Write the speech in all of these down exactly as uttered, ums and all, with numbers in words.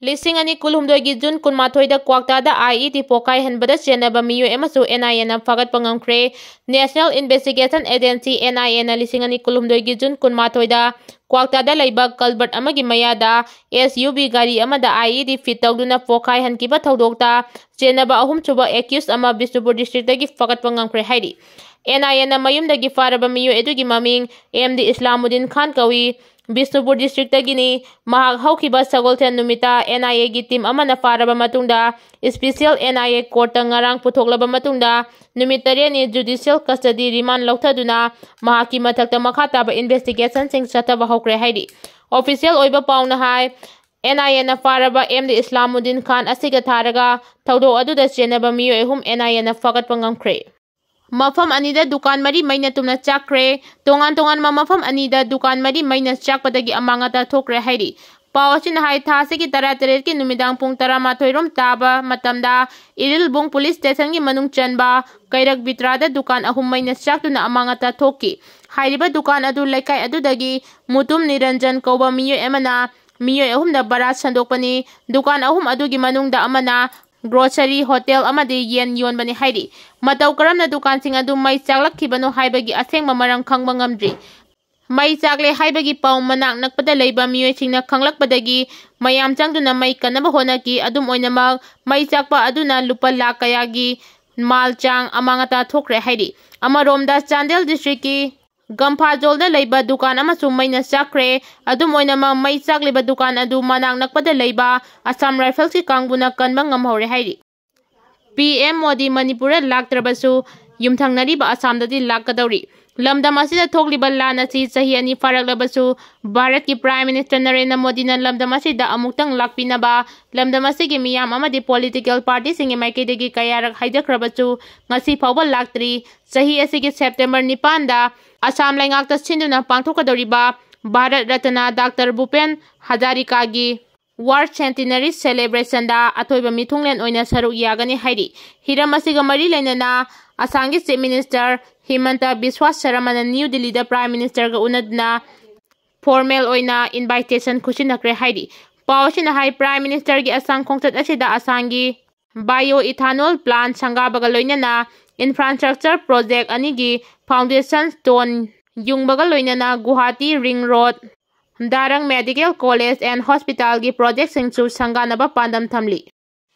ꯂꯤꯁꯤꯡ ꯑꯅꯤ ꯀꯨꯟꯍꯨꯝꯗꯣꯏꯒꯤ June ꯀꯨꯟꯃꯥꯊꯣꯏꯗ ꯀ꯭ꯋꯥꯛꯇꯥꯗ IED ꯄꯣꯈꯥꯏꯍꯟꯕꯗ ꯆꯦꯟꯅꯕ ꯃꯤꯑꯣꯏ ꯑꯃꯁꯨ NIA ꯅ ꯐꯥꯒꯠꯄ ꯉꯝꯈ꯭ꯔꯦ꯫ National Investigation Agency, NIA ꯅ ꯂꯤꯁꯤꯡ ꯑꯅꯤ ꯀꯨꯟꯍꯨꯝꯗꯣꯏꯒꯤ ꯖꯨꯟ ꯀꯨꯟꯃꯥꯊꯣꯏꯗ ꯀ꯭ꯋꯥꯛꯇꯥꯗ ꯂꯩꯕ culvert ꯑꯃꯒꯤ ꯃꯌꯥꯗ SUV ꯒꯥꯔꯤ ꯑꯃꯗ IED fit ꯇꯧꯗꯨꯅ ꯄꯣꯈꯥꯏꯍꯟꯈꯤꯕ ꯊꯧꯗꯣꯛꯇ ꯆꯦꯟꯅꯕ ꯑꯍꯨꯝꯁꯨꯕ accused ꯑꯃ ꯕꯤꯁꯅꯨꯄꯨꯔ district ꯇꯒꯤ ꯐꯥꯒꯠꯄ ꯉꯝꯈ꯭ꯔꯦ ꯍꯥꯏꯔꯤ꯫ NIA ꯅ ꯃꯌꯨꯝꯗꯒꯤ ꯐꯥꯔꯕ ꯃꯤꯑꯣꯏ ꯑꯗꯨꯒꯤ ꯃꯃꯤꯡ M D ꯏꯁꯂꯥꯃꯨꯗꯤꯟ ꯈꯥꯟ ꯀꯧꯏ꯫ ꯕꯤꯁꯅꯨꯄꯨꯔ district ꯇꯒꯤꯅꯤ꯫ ꯃꯍꯥꯛ ꯍꯧꯈꯤꯕ ꯁꯒꯣꯜꯁꯦꯟ ꯅꯨꯃꯤꯠꯇ NIA ꯒꯤ team ꯑꯃꯅ ꯐꯥꯔꯕ ꯃꯇꯨꯡꯗ special NIA court ꯇ ꯉꯔꯥꯡ ꯄꯨꯊꯣꯛꯂꯕ ꯃꯇꯨꯡꯗ ꯅꯨꯃꯤꯠ ꯇꯔꯦꯠꯅꯤ judicial custody remand ꯂꯧꯊꯗꯨꯅ ꯃꯍꯥꯛꯀꯤ ꯃꯊꯛꯇ ꯃꯈꯥ ꯇꯥꯕ investigation ꯁꯤꯡ ꯆꯠꯊꯕ ꯍꯧꯈ꯭ꯔꯦ ꯍꯥꯏꯔꯤ꯫ Official ꯑꯣꯏꯕ ꯄꯥꯎꯅ ꯍꯥꯏ, NIA ꯅ ꯐꯥꯔꯕ M D ꯏꯁꯂꯥꯃꯨꯗꯤꯟ ꯈꯥꯟ ꯑꯁꯤꯒ ꯊꯥꯔꯒ ꯊꯧꯗꯣꯛ ꯑꯗꯨꯗ ꯆꯦꯟꯅꯕ ꯃꯤꯑꯣꯏ ꯑꯍꯨꯝ NIA ꯅ ꯐꯥꯒꯠꯄ ꯉꯝꯈ꯭ꯔꯦ꯫ ꯃꯐꯝ ꯑꯅꯤꯗ ꯗꯨꯀꯥꯟ ꯃꯔꯤ ꯃꯩꯅ ꯇꯨꯝꯅ ꯆꯥꯛꯈ꯭ꯔꯦ꯫ ꯇꯣꯉꯥꯟ ꯇꯣꯉꯥꯟꯕ ꯃꯐꯝ ꯑꯅꯤꯗ ꯗꯨꯀꯥꯟ ꯃꯔꯤ ꯃꯩꯅ ꯆꯥꯛꯄꯗꯒꯤ ꯑꯃꯥꯡ ꯑꯇꯥ ꯊꯣꯛꯈ꯭ꯔꯦ ꯍꯥꯏꯔꯤ꯫ ꯄꯥꯎ ꯑꯁꯤꯅ ꯍꯥꯏ, ꯊꯥ ꯑꯁꯤꯒꯤ ꯇꯔꯥꯇꯔꯦꯠꯀꯤ ꯅꯨꯃꯤꯗꯥꯡ ꯄꯨꯡ ꯇꯔꯥꯃꯥꯊꯣꯏ ꯔꯣꯝ ꯇꯥꯕ ꯃꯇꯝꯗ ꯏꯔꯤꯜꯕꯨꯡ police station ꯒꯤ ꯃꯅꯨꯡ ꯆꯟꯕ ꯀꯩꯔꯛ ꯕꯤꯇ꯭ꯔꯥꯗ ꯗꯨꯀꯥꯟ ꯑꯍꯨꯝ ꯃꯩꯅ ꯆꯥꯛꯇꯨꯅ ꯑꯃꯥꯡ ꯑꯇꯥ ꯊꯣꯛꯈꯤ꯫ ꯍꯥꯏꯔꯤꯕ ꯗꯨꯀꯥꯟ ꯑꯗꯨ ꯂꯩꯀꯥꯏ ꯑꯗꯨꯗꯒꯤ ꯃꯨꯇꯨꯝ ꯅꯤꯔꯟꯖꯟ ꯀꯧꯕ ꯃꯤꯑꯣꯏ ꯑꯃꯅ ꯃꯤꯑꯣꯏ ꯑꯍꯨꯝꯗ ꯚꯔꯥ ꯁꯟꯗꯣꯛꯄꯅꯤ꯫ ꯗꯨꯀꯥꯟ ꯑꯍꯨꯝ ꯑꯗꯨꯒꯤ ꯃꯅꯨꯡꯗ ꯑꯃꯅ grocery, hotel ꯑꯃꯗꯤ ꯌꯦꯟ ꯌꯣꯟꯕꯅꯤ ꯍꯥꯏꯔꯤ꯫ ꯃꯇꯧ ꯀꯔꯝꯅ ꯗꯨꯀꯥꯟꯁꯤꯡ ꯑꯗꯨ ꯃꯩ ꯆꯥꯛꯂꯛꯈꯤꯕꯅꯣ ꯍꯥꯏꯕꯒꯤ ꯑꯁꯦꯡꯕ ꯃꯔꯝ ꯈꯪꯕ ꯉꯝꯗ꯭ꯔꯤ꯫ ꯃꯩ ꯆꯥꯛꯂꯦ ꯍꯥꯏꯕꯒꯤ ꯄꯥꯎ ꯃꯅꯥꯛ ꯅꯛꯄꯗ ꯂꯩꯕ ꯃꯤꯑꯣꯏꯁꯤꯡꯅ ꯈꯪꯂꯛꯄꯗꯒꯤ ꯃꯌꯥꯝ ꯆꯪꯗꯨꯅ ꯃꯩ ꯀꯟꯅꯕ ꯍꯣꯠꯅꯈꯤ꯫ ꯑꯗꯨꯝ ꯑꯣꯏꯅꯃꯛ, ꯃꯩ ꯆꯥꯛꯄ ꯑꯗꯨꯅ ꯂꯨꯄꯥ ꯂꯥꯈ ꯀꯌꯥꯒꯤ ꯃꯥꯜ ꯆꯥꯡ ꯑꯃꯥꯡ ꯑꯇꯥ ꯊꯣꯛꯈ꯭ꯔꯦ ꯍꯥꯏꯔꯤ꯫ ꯑꯃꯔꯣꯝꯗ, ꯆꯥꯟꯗꯦꯜ district ꯀꯤ ꯒꯝꯐꯥꯖꯣꯜꯗ ꯂꯩꯕ ꯗꯨꯀꯥꯟ ꯑꯃꯁꯨ ꯃꯩꯅ ꯆꯥꯛꯈ꯭ꯔꯦ꯫ ꯑꯗꯨꯝ ꯑꯣꯏꯅꯃꯛ, ꯃꯩ ꯆꯥꯛꯂꯤꯕ ꯗꯨꯀꯥꯟ ꯑꯗꯨ ꯃꯅꯥꯛ ꯅꯛꯄꯗ ꯂꯩꯕ ꯑꯁꯥꯝ ꯔꯥꯏꯐꯜꯁꯀꯤ ꯀꯥꯡꯕꯨꯅ ꯀꯟꯕ ꯉꯝꯍꯧꯔꯦ ꯍꯥꯏꯔꯤ꯫ PM ꯃꯣꯗꯤ ꯃꯅꯤꯄꯨꯔꯗ ꯂꯥꯛꯇ꯭ꯔꯕꯁꯨ, ꯌꯨꯝꯊꯪꯅꯔꯤꯕ ꯑꯁꯥꯝꯗꯗꯤ ꯂꯥꯛꯀꯗꯧꯔꯤ꯫ ꯂꯝꯗꯝ ꯑꯁꯤꯗ ꯊꯣꯛꯂꯤꯕ ꯂꯥꯟ ꯑꯁꯤ ꯆꯍꯤ ꯑꯅꯤ ꯐꯥꯔꯛꯂꯕꯁꯨ, ꯚꯥꯔꯠꯀꯤ Prime Minister ꯅꯔꯦꯟꯗ꯭ꯔ ꯃꯣꯗꯤꯅ ꯂꯝꯗꯝ ꯑꯁꯤꯗ ꯑꯃꯨꯛꯇꯪ ꯂꯥꯛꯄꯤꯅꯕ ꯂꯝꯗꯝ ꯑꯁꯤꯒꯤ ꯃꯤꯌꯥꯝ ꯑꯃꯗꯤ political party ꯁꯤꯡꯒꯤ ꯃꯥꯏꯀꯩꯗꯒꯤ ꯀꯌꯥꯔꯛ ꯍꯥꯏꯖꯈ꯭ꯔꯕꯁꯨ, ꯉꯁꯤ ꯐꯥꯎꯕ ꯂꯥꯛꯇ꯭ꯔꯤ꯫ ꯆꯍꯤ ꯑꯁꯤꯒꯤ September ꯅꯤꯄꯥꯟꯗ ꯑꯁꯥꯝ ꯂꯩꯉꯥꯛꯇ ꯁꯤꯟꯗꯨꯅ ꯄꯥꯡꯊꯣꯛꯀꯗꯧꯔꯤꯕ ꯚꯥꯔꯠ ꯔꯠꯅ ꯗꯥꯛꯇꯔ ꯚꯨꯄꯦꯟ ꯍꯖꯥꯔꯤꯀꯥꯒꯤ War Centenary Celebration ꯗ ꯑꯊꯣꯏꯕ ꯃꯤꯊꯨꯡꯂꯦꯟ ꯑꯣꯏꯅ ꯁꯔꯨꯛ ꯌꯥꯒꯅꯤ ꯍꯥꯏꯔꯤ꯫ ꯍꯤꯔꯝ ꯑꯁꯤꯒ ꯃꯔꯤ ꯂꯩꯅꯅ ꯑꯁꯥꯝꯒꯤ Chief Minister ꯍꯤꯃꯟꯇ ꯕꯤꯁ꯭ꯋꯥ ꯁꯔꯃꯅ ꯅ꯭ꯌꯨ ꯗꯤꯜꯂꯤꯗ Prime Minister ꯒ ꯎꯅꯗꯨꯅ formal ꯑꯣꯏꯅ invitation ꯈꯨꯠꯁꯤꯟꯅꯈ꯭ꯔꯦ ꯍꯥꯏꯔꯤ꯫ ꯄꯥꯎ ꯑꯁꯤꯅ ꯍꯥꯏ, Prime Ministerꯒꯤ ꯑꯁꯥꯝ ꯈꯣꯡꯆꯠ ꯑꯁꯤꯗ ꯑꯁꯥꯝꯒꯤ bio ethanol plant ꯁꯪꯒꯥꯕꯒ ꯂꯣꯏꯅꯅ infrastructure project ꯑꯅꯤꯒꯤ foundation stone ꯌꯨꯡꯕꯒ ꯂꯣꯏꯅꯅ Guwahati Ring Road, Darrang Medical College and Hospitalꯒꯤ projectꯁꯤꯡꯁꯨ ꯁꯪꯒꯥꯅꯕ ꯄꯥꯟꯗꯝ ꯊꯝꯂꯤ꯫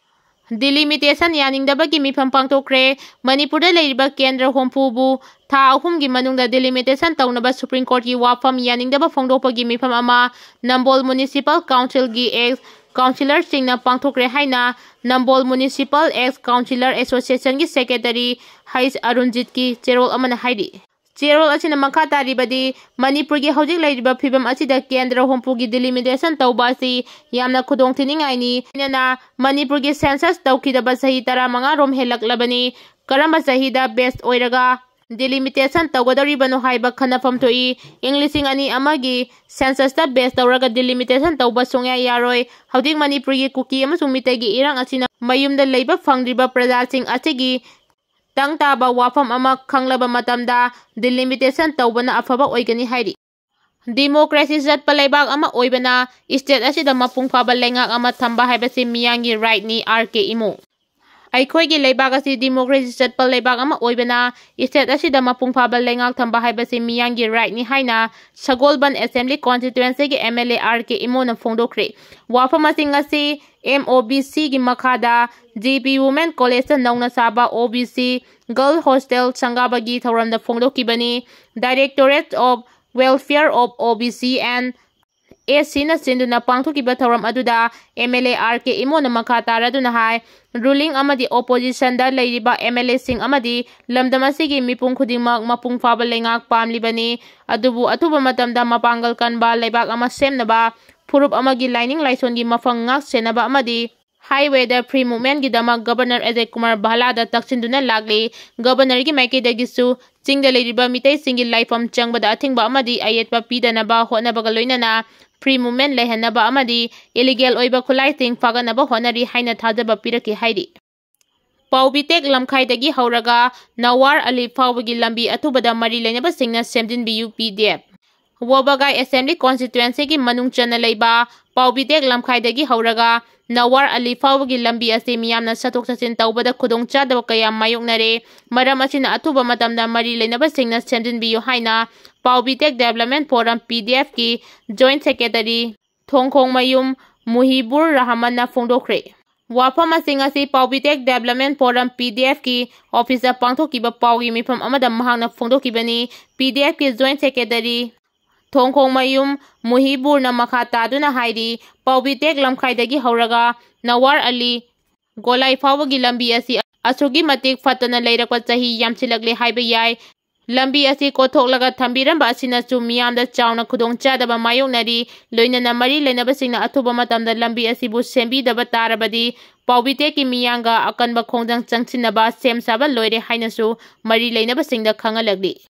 Delimitation ꯌꯥꯅꯤꯡꯗꯕꯒꯤ ꯃꯤꯐꯝ ꯄꯥꯡꯊꯣꯛꯈ꯭ꯔꯦ꯫ ꯃꯅꯤꯄꯨꯔꯗ ꯂꯩꯔꯤꯕ ꯀꯦꯟꯗ꯭ꯔ ꯍꯨꯝꯐꯨꯕꯨ ꯊꯥ ꯑꯍꯨꯝꯒꯤ ꯃꯅꯨꯡꯗ delimitation ꯇꯧꯅꯕ Supreme Courtꯀꯤ ꯋꯥꯐꯝ ꯌꯥꯅꯤꯡꯗꯕ ꯐꯣꯡꯗꯣꯛꯄꯒꯤ ꯃꯤꯐꯝ ꯑꯃ ꯅꯝꯕꯣꯜ Municipal Councilꯒꯤ ex councillorꯁꯤꯡꯅ ꯄꯥꯡꯊꯣꯛꯈ꯭ꯔꯦ ꯍꯥꯏꯅ ꯅꯝꯕꯣꯜ Municipal ex councillor Associationꯒꯤ secretary H ꯑꯔꯨꯟꯖꯤꯠꯀꯤ ꯆꯦꯔꯣꯜ ꯑꯃꯅ ꯍꯥꯏꯔꯤ꯫ ꯆꯦꯔꯣꯜ ꯑꯁꯤꯅ ꯃꯈꯥ ꯇꯥꯔꯤꯕꯗꯤ, ꯃꯅꯤꯄꯨꯔꯒꯤ ꯍꯧꯖꯤꯛ ꯂꯩꯔꯤꯕ ꯐꯤꯕꯝ ꯑꯁꯤꯗ ꯀꯦꯟꯗ꯭ꯔ ꯍꯨꯝꯐꯨꯒꯤ delimitation ꯇꯧꯕ ꯑꯁꯤ ꯌꯥꯝꯅ ꯈꯨꯗꯣꯡꯊꯤꯅꯤꯡꯉꯥꯏꯅꯤ꯫ ꯂꯣꯏꯅꯅ ꯃꯅꯤꯄꯨꯔꯒꯤ census ꯇꯧꯈꯤꯗꯕ ꯆꯍꯤ ꯇꯔꯥꯃꯉꯥ ꯔꯣꯝ ꯍꯦꯜꯂꯛꯂꯕꯅꯤ꯫ ꯀꯔꯝꯕ ꯆꯍꯤꯗ base ꯑꯣꯏꯔꯒ delimitation ꯇꯧꯒꯗꯧꯔꯤꯕꯅꯣ ꯍꯥꯏꯕ ꯈꯟꯅꯐꯝ ꯊꯣꯛꯏ꯫ ꯏꯪ ꯂꯤꯁꯤꯡ ꯑꯅꯤ ꯑꯃꯒꯤ censusꯇ base ꯇꯧꯔꯒ delimitation ꯇꯧꯕ ꯁꯨꯡꯌꯥ ꯌꯥꯔꯣꯏ꯫ ꯍꯧꯖꯤꯛ ꯃꯅꯤꯄꯨꯔꯒꯤ ꯀꯨꯀꯤ ꯑꯃꯁꯨꯡ ꯃꯤꯇꯩꯒꯤ ꯏꯔꯥꯡ ꯑꯁꯤꯅ ꯃꯌꯨꯝꯗ ꯂꯩꯕ ꯐꯪꯗ꯭ꯔꯤꯕ ꯄ꯭ꯔꯖꯥꯁꯤꯡ ꯑꯁꯤꯒꯤ ꯇꯪ ꯇꯥꯕ ꯋꯥꯐꯝ ꯑꯃ ꯈꯪꯂꯕ ꯃꯇꯝꯗ delimitation ꯇꯧꯕꯅ ꯑꯐꯕ ꯑꯣꯏꯒꯅꯤ ꯍꯥꯏꯔꯤ꯫ Democracy ꯆꯠꯄ ꯂꯩꯕꯥꯛ ꯑꯃ ꯑꯣꯏꯕꯅ state ꯑꯁꯤꯗ ꯃꯄꯨꯡ ꯐꯥꯕ ꯂꯩꯉꯥꯛ ꯑꯃ ꯊꯝꯕ ꯍꯥꯏꯕꯁꯤ ꯃꯤꯌꯥꯝꯒꯤ rightꯅꯤ, ꯑꯥꯔ ꯀꯦ ꯏꯃꯣ꯫ ꯑꯩꯈꯣꯏꯒꯤ ꯂꯩꯕꯥꯛ ꯑꯁꯤ democracy ꯆꯠꯄ ꯂꯩꯕꯥꯛ ꯑꯃ ꯑꯣꯏꯕꯅ state ꯑꯁꯤꯗ ꯃꯄꯨꯡ ꯐꯥꯕ ꯂꯩꯉꯥꯛ ꯊꯝꯕ ꯍꯥꯏꯕꯁꯤ ꯃꯤꯌꯥꯝꯒꯤ rightꯅꯤ ꯍꯥꯏꯅ ꯁꯒꯣꯜꯕꯟ Assembly Constituencyꯒꯤ M L A R K Imo ꯐꯣꯡꯗꯣꯛꯈ꯭ꯔꯦ꯫ ꯋꯥꯐꯝ ꯑꯁꯤ ꯉꯁꯤ M O B Cꯒꯤ ꯃꯈꯥꯗ G P Women Collegeꯇ ꯅꯧꯅ ꯁꯥꯕ O B C Girl Hostel ꯁꯪꯒꯥꯕꯒꯤ ꯊꯧꯔꯝꯗ ꯐꯣꯡꯗꯣꯛꯈꯤꯕꯅꯤ꯫ Directorate of Welfare of O B C and S Cꯅ ꯁꯤꯟꯗꯨꯅ ꯄꯥꯡꯊꯣꯛꯈꯤꯕ ꯊꯧꯔꯝ ꯑꯗꯨꯗ M L A R K ꯏꯃꯣꯅ ꯃꯈꯥ ꯇꯥꯔꯗꯨꯅ ꯍꯥꯏ, ruling ꯑꯃꯗꯤ oppositionꯗ ꯂꯩꯔꯤꯕ M L Aꯁꯤꯡ ꯑꯃꯗꯤ ꯂꯝꯗꯝ ꯑꯁꯤꯒꯤ ꯃꯤꯄꯨꯝ ꯈꯨꯗꯤꯡꯃꯛ ꯃꯄꯨꯡ ꯐꯥꯕ ꯂꯩꯉꯥꯛ ꯄꯥꯝꯂꯤꯕꯅꯤ꯫ ꯑꯗꯨꯕꯨ ꯑꯊꯨꯕ ꯃꯇꯝꯗ ꯃꯄꯥꯡꯒꯜ ꯀꯟꯕ ꯂꯩꯕꯥꯛ ꯑꯃ ꯁꯦꯝꯅꯕ ꯐꯨꯔꯨꯞ ꯑꯃꯒꯤ ꯂꯥꯏꯅꯤꯡ ꯂꯥꯏꯁꯣꯟꯒꯤ ꯃꯐꯝ ꯉꯥꯛ ꯁꯦꯟꯅꯕ ꯑꯃꯗꯤ highwayꯗ free movementꯒꯤꯗꯃꯛ Governor ꯑꯖꯌ ꯀꯨꯃꯥꯔ ꯚꯥꯂꯥꯗ ꯇꯛꯁꯤꯟꯗꯨꯅ ꯂꯥꯛꯂꯤ꯫ Governorꯒꯤ ꯃꯥꯏꯀꯩꯗꯒꯤꯁꯨ ꯆꯤꯡꯗ ꯂꯩꯔꯤꯕ ꯃꯤꯇꯩꯁꯤꯡꯒꯤ ꯂꯥꯏꯐꯝ ꯆꯪꯕꯗ ꯑꯊꯤꯡꯕ ꯑꯃꯗꯤ ꯑꯌꯦꯠꯄ ꯄꯤꯗꯅꯕ ꯍꯣꯠꯅꯕꯒ ꯂꯣꯏꯅꯅ free movement ꯂꯩꯍꯟꯅꯕ ꯑꯃꯗꯤ illegal ꯑꯣꯏꯕ ꯈꯨꯠꯂꯥꯏꯁꯤꯡ ꯐꯥꯒꯠꯅꯕ ꯍꯣꯠꯅꯔꯤ ꯍꯥꯏꯅ ꯊꯥꯖꯕ ꯄꯤꯔꯛꯈꯤ ꯍꯥꯏꯔꯤ꯫ ꯄꯥꯎꯕꯤꯇꯦꯛ ꯂꯝꯈꯥꯏꯗꯒꯤ ꯍꯧꯔꯒ ꯅꯋꯥꯔ ꯑꯂꯤ ꯐꯥꯎꯕꯒꯤ ꯂꯝꯕꯤ ꯑꯊꯨꯕꯗ ꯃꯔꯤ ꯂꯩꯅꯕꯁꯤꯡꯅ ꯁꯦꯝꯖꯤꯟꯕꯤꯌꯨ, P D F꯫ ꯋꯥꯕꯒꯥꯏ Assembly Constituency ꯒꯤ ꯃꯅꯨꯡ ꯆꯟꯅ ꯂꯩꯕ ꯄꯥꯎꯕꯤꯇꯦꯛ ꯂꯝꯈꯥꯏꯗꯒꯤ ꯍꯧꯔꯒ ꯅꯋꯥꯔ ꯑꯂꯤ ꯐꯥꯎꯕꯒꯤ ꯂꯝꯕꯤ ꯑꯁꯤ ꯃꯤꯌꯥꯝꯅ ꯆꯠꯊꯣꯛ ꯆꯠꯁꯤꯟ ꯇꯧꯕꯗ ꯈꯨꯗꯣꯡꯆꯥꯗꯕ ꯀꯌꯥ ꯃꯥꯌꯣꯛꯅꯔꯦ꯫ ꯃꯔꯝ ꯑꯁꯤꯅ ꯑꯊꯨꯕ ꯃꯇꯝꯗ ꯃꯔꯤ ꯂꯩꯅꯕꯁꯤꯡꯅ ꯁꯦꯝꯖꯤꯟꯕꯤꯌꯨ ꯍꯥꯏꯅ ꯄꯥꯎꯕꯤꯇꯦꯛ Development Forum, P D F ꯀꯤ Joint Secretary ꯊꯣꯡꯈꯣꯡꯃꯌꯨꯝ ꯃꯨꯍꯤꯕꯨꯔ ꯔꯍꯃꯟꯅ ꯐꯣꯡꯗꯣꯛꯈ꯭ꯔꯦ꯫ ꯋꯥꯐꯝꯁꯤꯡ ꯑꯁꯤ ꯄꯥꯎꯕꯤꯇꯦꯛ Development Forum, P D F ꯀꯤ office ꯇ ꯄꯥꯡꯊꯣꯛꯈꯤꯕ ꯄꯥꯎꯒꯤ ꯃꯤꯐꯝ ꯑꯃꯗ ꯃꯍꯥꯛꯅ ꯐꯣꯡꯗꯣꯛꯈꯤꯕꯅꯤ꯫ P D F ꯀꯤ Joint Secretary ꯊꯣꯡꯈꯣꯡꯃꯌꯨꯝ ꯃꯨꯍꯤꯕꯨꯔꯅ ꯃꯈꯥ ꯇꯥꯗꯨꯅ ꯍꯥꯏꯔꯤ, ꯄꯥꯎꯕꯤꯇꯦꯛ ꯂꯝꯈꯥꯏꯗꯒꯤ ꯍꯧꯔꯒ ꯅꯋꯥꯔ ꯑꯂꯤ ꯒꯣꯂꯥꯏ ꯐꯥꯎꯕꯒꯤ ꯂꯝꯕꯤ ꯑꯁꯤ ꯑꯁꯨꯛꯀꯤ ꯃꯇꯤꯛ ꯐꯠꯇꯅ ꯂꯩꯔꯛꯄ ꯆꯍꯤ ꯌꯥꯝꯁꯤꯜꯂꯛꯂꯦ ꯍꯥꯏꯕ ꯌꯥꯏ꯫ ꯂꯝꯕꯤ ꯑꯁꯤ ꯀꯣꯊꯣꯛꯂꯒ ꯊꯝꯕꯤꯔꯝꯕ ꯑꯁꯤꯅꯁꯨ ꯃꯤꯌꯥꯝꯗ ꯆꯥꯎꯅ ꯈꯨꯗꯣꯡꯆꯥꯗꯕ ꯃꯥꯌꯣꯛꯅꯔꯤ꯫ ꯂꯣꯏꯅꯅ ꯃꯔꯤ ꯂꯩꯅꯕꯁꯤꯡꯅ ꯑꯊꯨꯕ ꯃꯇꯝꯗ ꯂꯝꯕꯤ ꯑꯁꯤꯕꯨ ꯁꯦꯝꯕꯤꯗꯕ ꯇꯥꯔꯕꯗꯤ ꯄꯥꯎꯕꯤꯇꯦꯛꯀꯤ ꯃꯤꯌꯥꯝꯒ ꯑꯀꯟꯕ ꯈꯣꯡꯖꯪ ꯆꯪꯁꯤꯟꯅꯕ ꯁꯦꯝ ꯁꯥꯕ ꯂꯣꯏꯔꯦ ꯍꯥꯏꯅꯁꯨ ꯃꯔꯤ ꯂꯩꯅꯕꯁꯤꯡꯗ ꯈꯪꯍꯜꯂꯛꯂꯤ꯫